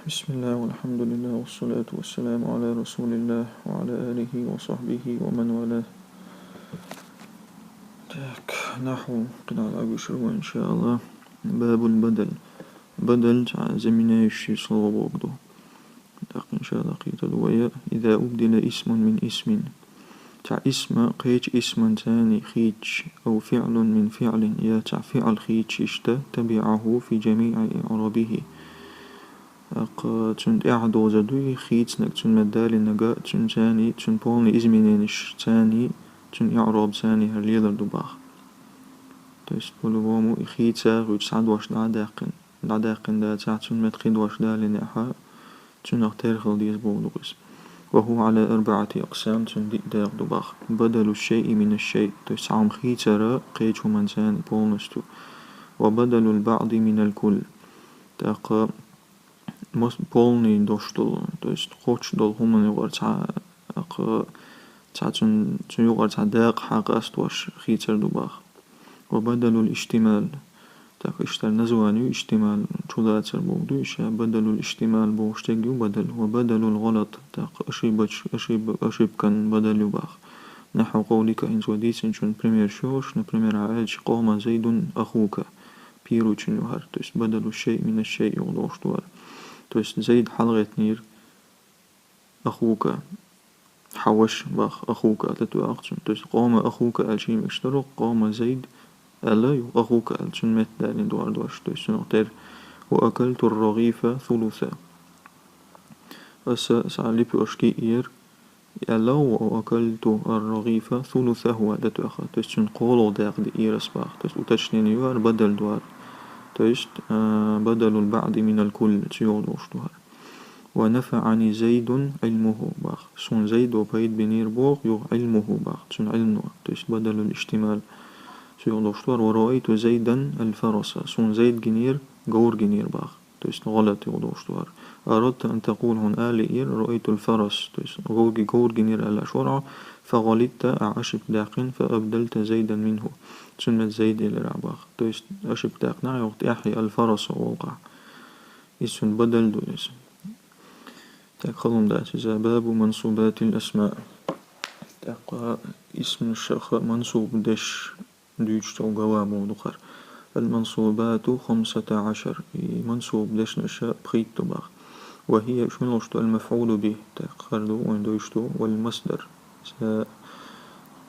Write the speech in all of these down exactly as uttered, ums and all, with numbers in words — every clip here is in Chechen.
بسم الله والحمد لله والصلاة والسلام على رسول الله وعلى آله وصحبه ومن والاه. Так, нахьву къинал агуш ву, иншааллах. باب البدل. Бадал цхьа заменяющее слово бохург ду. Так, иншааллах, кхетаду вай. إذا أبدل اسم من اسم. Цхьа исм кхечу исманца хийцча, أو فعل من فعل, я цхьа фиъл хийцча иштта, تبعه في جميع إعرابه. ТӀаккха цунна тӀаьхьа доза ду и хийцинарг, цунна метта далийнарг, цуьнан царний, цуьнан полный измененеш царний, цуьнан иӀроб царний хӀара лелар ду боху. То есть, по-любому, и хийца хуьйцу цхьа дош дӀа а даьккхина, дӀадаьккхина дацахь, цунна метта кхин дош далийнехь, цунах тера хила деза бохург ду иза. وهو على أربعة أقسام, цунна диъ дакъа ду боху. بدل الشيء من الشيء, то есть цхьа хӀума хийцар кхечу хӀуманца полностью. وبدل البعض من الكل. ТӀаккха мас-, полный дош долу, то есть кхоччуш долу хӀуманна юкъара цхьа, кху-, цхьа цун-, цуьнан юкъара цхьа дакъа хьакъастош хийцар ду боху. وبدل الاشتمال. Так, иштта название ю اشتمال, чулацар бохург ду, иштта بدل الاشتمال бохуш стаг ю бадал. وبدل الغلط, так, ошибоч-, ошиб-, ошибкан бадал ю боху. نحو قولك, хӀинца вай дийцинчун пример ю хӀара, например, хьо аьлча: قام زيد أخوك. Первый чун ю хӀара, то есть بدل الشيء من الشيء юха догӀуш ду хӀара. То есть Зайд хьалагӀеттинера أخوك, хьан ваша боху, أخوك аьлла тоьхна цунна. То есть قام أخوك аьлча мегаш дара, قام زيد аьлла, юха أخوك аьлла, цунна метта далийна ду хӀара дош, то есть цунах тера. وأكلت الرغيف ثلثه. Аса цхьа лепешка йиъера, аьлла, وأكلت الرغيف ثلثه аьлла тоьхна. То есть цуьнан кхоалгӀа дакъа диъера аса боху. То есть уточнение ю хӀара, бадал ду хӀара. То есть, а, بدل البعض من الكل, цу юха догӀуш ду хӀара. ونفعني زيد علمه боху. Суна Зайдо пайда бинера боху, юха علمه боху, цуьнан Ӏилмо. То есть بدل الاشتمال. Цу юха догӀуш ду хӀара. ورأيت زيدا الفرس. Суна Зайд гинера, говр гинера боху. То есть غلط юха догӀуш ду хӀара. أردت أن تقول, хьуна ала лиира, رأيت الفرس, то есть говр ги-, говр гинера аьлла шура, فغلطت, ахь ошибка даьккхина, فأبدلت زيدا منه, цунна метта Зайд элира ахь боху. То есть ошибка даьккхина ахь, юха тӀаьхье الفرس олу ахь. Иза цуьнан бадал ду иза. Так, халон дац иза. باب منصوبات الأسماء. ТӀаккха исмашха мансуб деш дуьйцуш долу глава бохург ду хӀара. المنصوبات خمسة عشر. И мансуб дешнаш пхийтта ду боху. وهي, уьш муьлш ду: المفعول به, так, хӀара ду, вайна дуьйцуш ду, والمصدر. Иза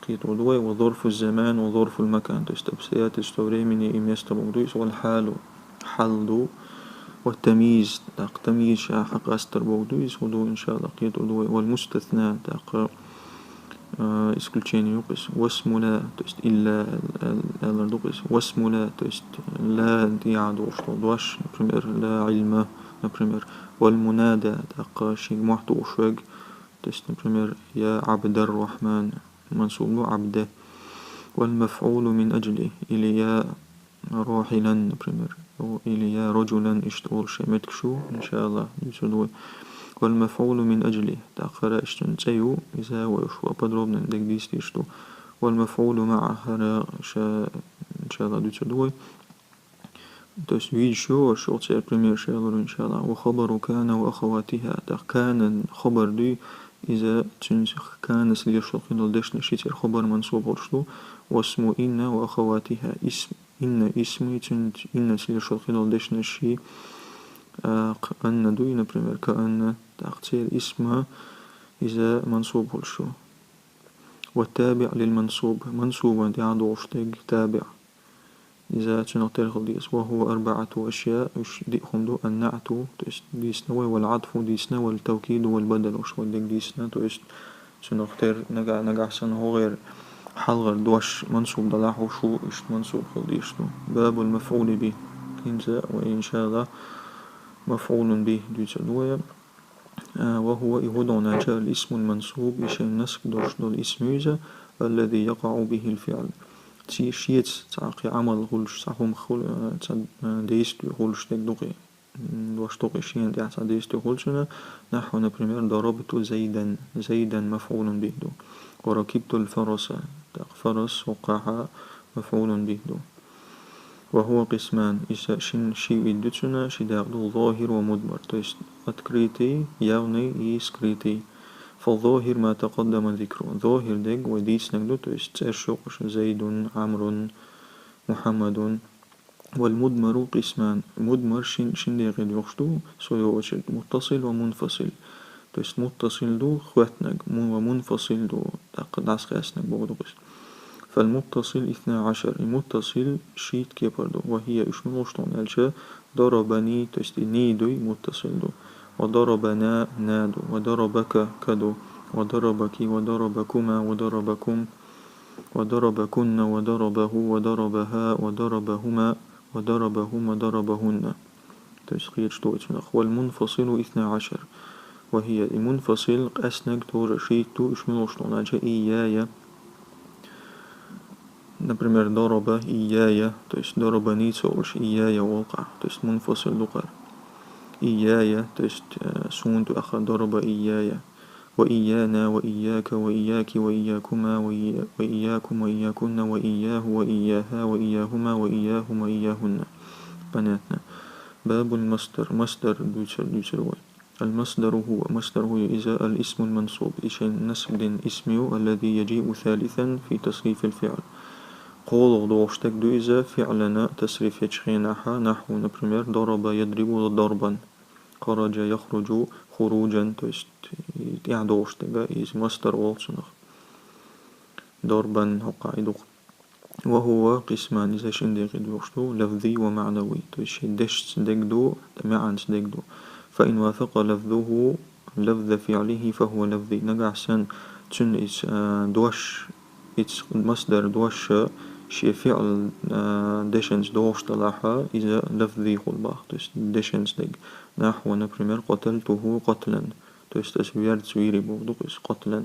кхетар ду вай, وظرف الزمان وظرف المكان, то есть обстоятельство времени и места бохург ду иза, والحال, хьал ду, والتمييز, так, тамйиз ша хьакъастар бохург ду иза, хӀун ду, иншааллах, кхетар ду вай, والمستثنى, так, а, исключение ю-кх иза. واسم لا, то есть إلا ал-, ал-, алар ду-кх иза. واسم لا, то есть لا тӀехьа догӀуш долу дош, например, لا علم, например. والمنادى, так, шега мохь тухуш верг, то есть, например, يا عبد الرحمن, мансуб ду عبد. والمفعول من أجله, или يا راحلا, например, или يا رجلا, иштта олуш шайн меттигаш ю, иншааллах, дуьйцур ду вай. والمفعول من أجله, так, хӀара иштта цуьнан цӀе ю, иза вай уьш подробно дерг дийца дезаш ду. والمفعول معه, хӀара ша, иншааллах, дуьйцур ду вай. То есть везаш ю, шух церан примераш ялур, иншааллах. وخبر كان وأخواتها, так, كان-н хабар ду, иза цуьнца كان-с лелаш долу хин долу дешнаш, церан хабар мансуб хуьлуш ду. واسم إن وأخواتها, исм إن, исм, цуьнца إن-с лелаш долу хин долу дешнаш, а, кх-, أن ду, например, كأن, так, церан исм, иза мансуб хуьлуш ю. والتابع للمنصوب, мансубана тӀехьа догӀуш дерг табиӀ. Иза цунах тера хила деза. وهو أربعة أشياء, уьш диъ хӀума ду: النعت, то есть дийцина вай, والعطف дийцина, والتوكيد والبدل, уьш вай дерг дийцина, то есть цунах тера нагахь, нагахь санна хӀокхуьнгара хьалхара дош мансуб далахь, уьш ву иштта мансуб хила дезаш ду. باب المفعول به. ХӀинца вай, иншааллах, مفعول به дуьйцур ду вай. А, وهو, и хӀун ду аьлча, الاسم المنصوب, и шайн насб долуш долу исм ю иза, الذي يقع به الفعل. Ци-, шеца цхьа кхин Ӏамал хуьлуш, цхьа хӀума хуьл-, а, цхьа, а, действие хуьлуш дерг ду-кх и. М, дош ду-кх и, шена тӀехь цхьа действие хуьлу цуьнан. نحو, например, ضربت زيدا, زيدا مفعول به ду. وركبت الفرس, так, فرس хӀокхахь مفعول به ду. وهو قسمان, иза шин ши вид ду цуьнан, ши дакъа ду, ظاهر ومضمر, то есть открытый, явный и скрытый. فالظاهر ما تقدم ذكره, зохир дерг вай дийцинарг ду, то есть цӀераш йоккхуш: زيد, عمرو, محمد. والمضمر قسمان, мудмар шин, шин декъе доьхуш ду, в свою очередь, متصل ومنفصل. То есть муттасил ду, хоьттинарг, мун-, ва мунфасил ду, тӀаккха дӀасакхаьчнарг бохург ду иза. فالمتصل اثنا عشر, и муттасил шийтта кепара ду. وهي, уьш муьлш ду аьлча, ضربني, то есть и ни дуй, муттасил ду. وضربنا, на ду. وضربك, ка ду. وضربك, وضربكما, وضربكم, وضربكن, وضربه, وضربها, وضربهما, وضربهم, وضربهن. То есть кхеташ ду цунах. والمنفصل اثنا عشر. وهي, и мунфасил, къаьстинарг, тоже шийтта ду, уьш муьлш ду аьлча, إياي. Например, ضرب إياي, то есть ضربني ца олуш, إياي олу-кх, то есть мунфасил ду-кх. إياي, то есть, э, суна ду аьлча, ضرب إياي. وإيانا وإياك وإياك وإياكما وإي-، وإياكم وإياكن وإياه وإياها وإياهما وإياهم وإياهن. Понятно. باب المصدر. Масдар дуьйцур-, дуьйцур вай. المصدر هو, масдар хӀу ю иза, الاسم المنصوب, и шен насб дина исм ю, الذي يجيء ثالثا في تصريف الفعل. КхоалгӀа догӀуш дерг ду иза фиӀлана тасриф ечу хенахь, نحو, например, ضرب يضرب ضربا. خرج يخرج خروجا, то есть, и тӀаьхьа догӀуш дерг, иза масдар олу цунах. ضربا хӀокху къаьхьа ду-кх. وهو قسمان, иза шин декъе доьхуш ду, لفظي ومعنوي, то есть шен дешца дерг ду, маьӀанца дерг ду. فإن وافق لفظه لفظ فعله فهو لفظي. Нагахь санна цуьнан иза, а, дош, иза масдар дош шен фиӀл, а, дешанца догӀуш далахь, иза лафзи хуьлу боху, то есть дешанца дерг. نحو, например, قتلته قتلا, то есть аса верца вийр бохург ду-кх иза, قتلا.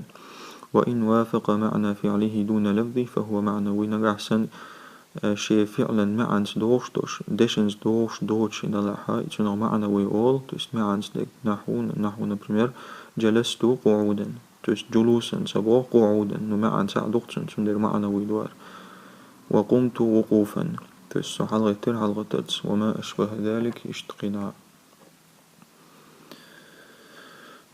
وإن وافق معنى فعله دون لفظه فهو معنوي. Нагахь санна, а, шен фиӀлан маьӀанца догӀуш долуш, дешанца догӀуш доцуш далахь, и цунах маьӀнавий олу, то есть маьӀанца дерг. نحو, نحو, например, جلست قعودا. То есть джулусан ца боху, къугӀудан, ну, маьӀна цхьаъ ду-кх цуьнан, цундела маьӀнавий ду хӀара. وقمت وقوفا. То есть со хьалагӀаттийра хьалагӀаттарца. وما أشبه ذلك, иштта кхидӀа.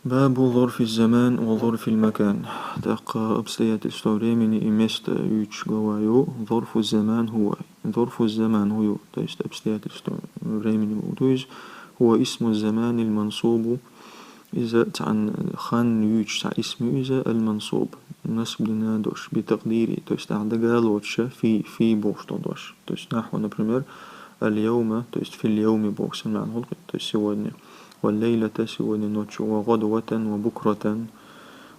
باب ظرف الزمان وظرف المكان. ТӀаккха обстоятельства времени и места юьйцуш глава ю. ظرف الزمان هو. ظرف الزمان хӀу ю, то есть обстоятельства времени бохург ду иза. هو اسم الزمان المنصوب. Иза цхьана хан юьйцуш цхьа исм ю иза, المنصوب, насб дина дош, بتقدير, то есть ахь дага а лоцуш, في, في бохуш долу дош. То есть نحو, например, اليوم, то есть في اليوم боху санна маьӀна хуьлу-кх, то есть сегодня. والليلة, сегодня ночью. وغدوة وبكرة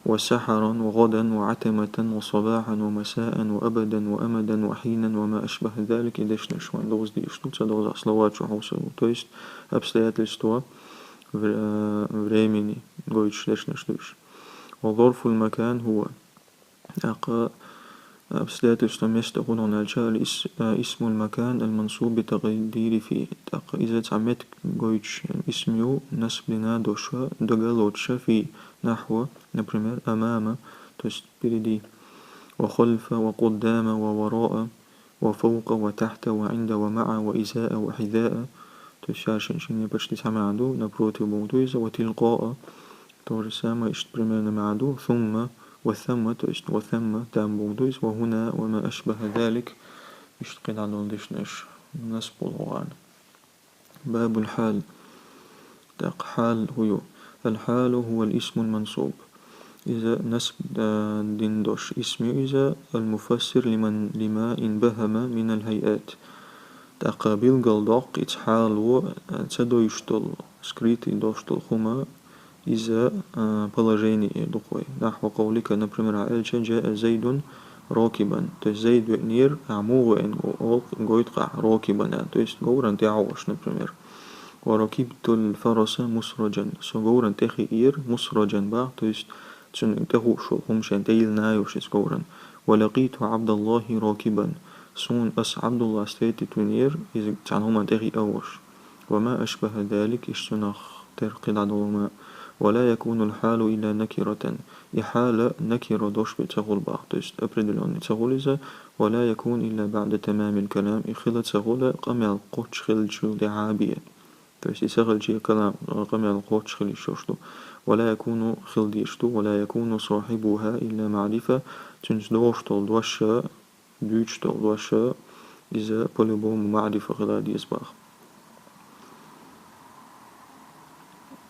وسحرا وغدا وعتمة وصباحا ومساء وأبدا وأمدا وحينا وما أشبه ذلك, и дешнаш вайн доза дийш ду, ца доза слова чу хьовсур ву. То есть обстоятельства вре-, э, времени гойтуш дешнаш ду уьш. وظرف المكان هو. ТӀаккха обстоятельства места хӀун ду аьлча, الإس-, э, اسم المكان المنصوب بتقدير في. ТӀаккха иза цхьа меттиг гойтуш исм ю, насб дина дош, дага а лоцуш, في. نحو, например, أمام, то есть впереди. وخلف وقدام ووراء. وفوق وتحت وعند ومع وإزاء وحذاء. То есть ша шен-шен почти цхьа маьӀна ду, напротив бохург ду иза, وتلقاء. То же самое, иштта примерно маьӀна ду, ثم وثم, то есть وثم, там бохург ду иза, وهنا وما أشبه ذلك. Иштта кхидӀа долу дешнаш насб болу гӀана. باب الحال. ТӀаккха хьал хӀу ю? الحال هو الاسم المنصوب. Иза насб, а, дина дош исм ю иза, المفسر لمن، لما انبهم من الهيئات. ТӀаккха билгалдоккху иза хьало, а, ца дойуш долу, скрытый долуш долу хӀума, иза, а, положение эр ду-кх вай. نحو قولك, например, ахь аьлча, جاء زيد راكبا. То есть Зайд веанера, ахь муха веана го-, олу-кх, гойту-кх ахь, راكبا, то есть говрана тӀехь а волуш, например. وركبت الفرس مسرجا. Со говрана тӀе хиира, مسرجا боху, то есть цуьнан тӀе хууш волу хӀума шен тӀе йиллина йолуш иза говрана. ولقيت عبد الله راكبا. Суна аса Ӏабдуллах встретить винера, иза цхьана хӀуманна тӀе хиъна волуш. وما أشبه ذلك, иштта цунах тера кхидӀа долу хӀума. ولا يكون الحال إلا نكرة. И хьал накира дош бе ца хул бах, то есть определённый ца хул иза. ولا يكون إلا بعد تمام الكلام. И хила ца хул къамаьл кхоччуш хилчул тӀехьа бе. То есть и ца хилча калам, къамаьл кхоччуш хила йиш йолуш ду. ولا يكون, хила дезаш ду, ولا يكون صاحبها إلا معرفة. Цуьнца догӀуш долу дош, дуьйцуш долу дош, иза по-любому маърифа хила деза бах.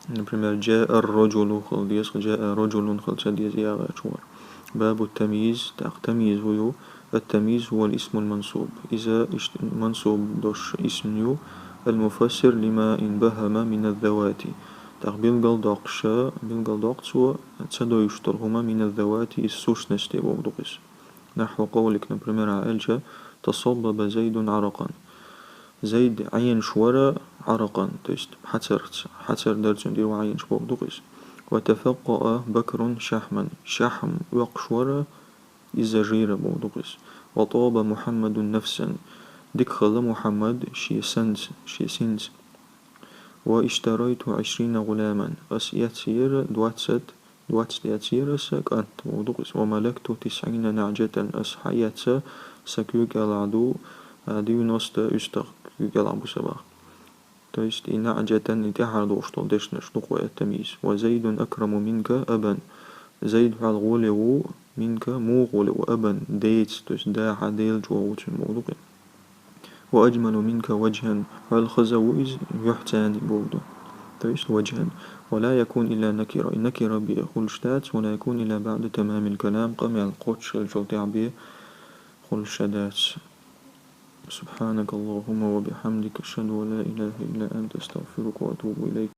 Например, جاء الرجل хила деза, جاء رجل хила ца деза, я гӀачу вара. باب التمييز, тӀаккха тамйиз хӀун ю? التمييز هو الاسم المنصوب. Иза ишт-, мансуб дош исм ю, المفسر لما انبهم من الذوات. ТӀаккха билгалдоккхуш, билгалдоккху цо, ца довзуш долу хӀума من الذوات, из сущностей бохург ду-кх иза. نحو قولك, например, хьан аьлча, تصبب زيد عرقا. Зайд Ӏенаш вара Ӏаракъан, то есть хьацарца, хьацар дара цуьнан, тӀера ван Ӏенаш бохург ду-кх иза. وتفقأ بكر شحما. Шахьм оьккхуш вара, иза жийра бохург ду-кх иза. وطاب محمد نفسا. Дика хилла Мухьаммад шен санца, шен синца. واشتريت عشرين غلاما. Ас эцнера двадцать, двадцать эцнера ас кӀант бохург ду-кх иза. وملكت تسعين نعجة. Ас хьаэцна сан куьйга кӀелахь ду, а, девяносто уьстагӀ куьйга кӀелахь бу сан бах. То есть и نعجة, и тӀаьхьара долуш долу дешнаш ду-кх вай التمييز. وزيد أكرم منك أبا. Зайд хьол гӀоле ву, منك, муха гӀоле ву, أبا, деца, то есть да хьан Дела чӀогӀа ву цуьнан бохург ду-кх иза. وأجمل منك وجها, хьол хаза ву иза юьхьцаний бохург ду. То есть وجها. ولا يكون إلا نكرة. И накира бен хуьлуш дац, ولا يكون إلا بعد تمام الكلام, къамел кхоччуш хилчул тӀехьа бен хуьлуш дац. سبحانك اللهم وبحمدك، أشهد أن لا إله إلا أنت، أستغفرك وأتوب إليك.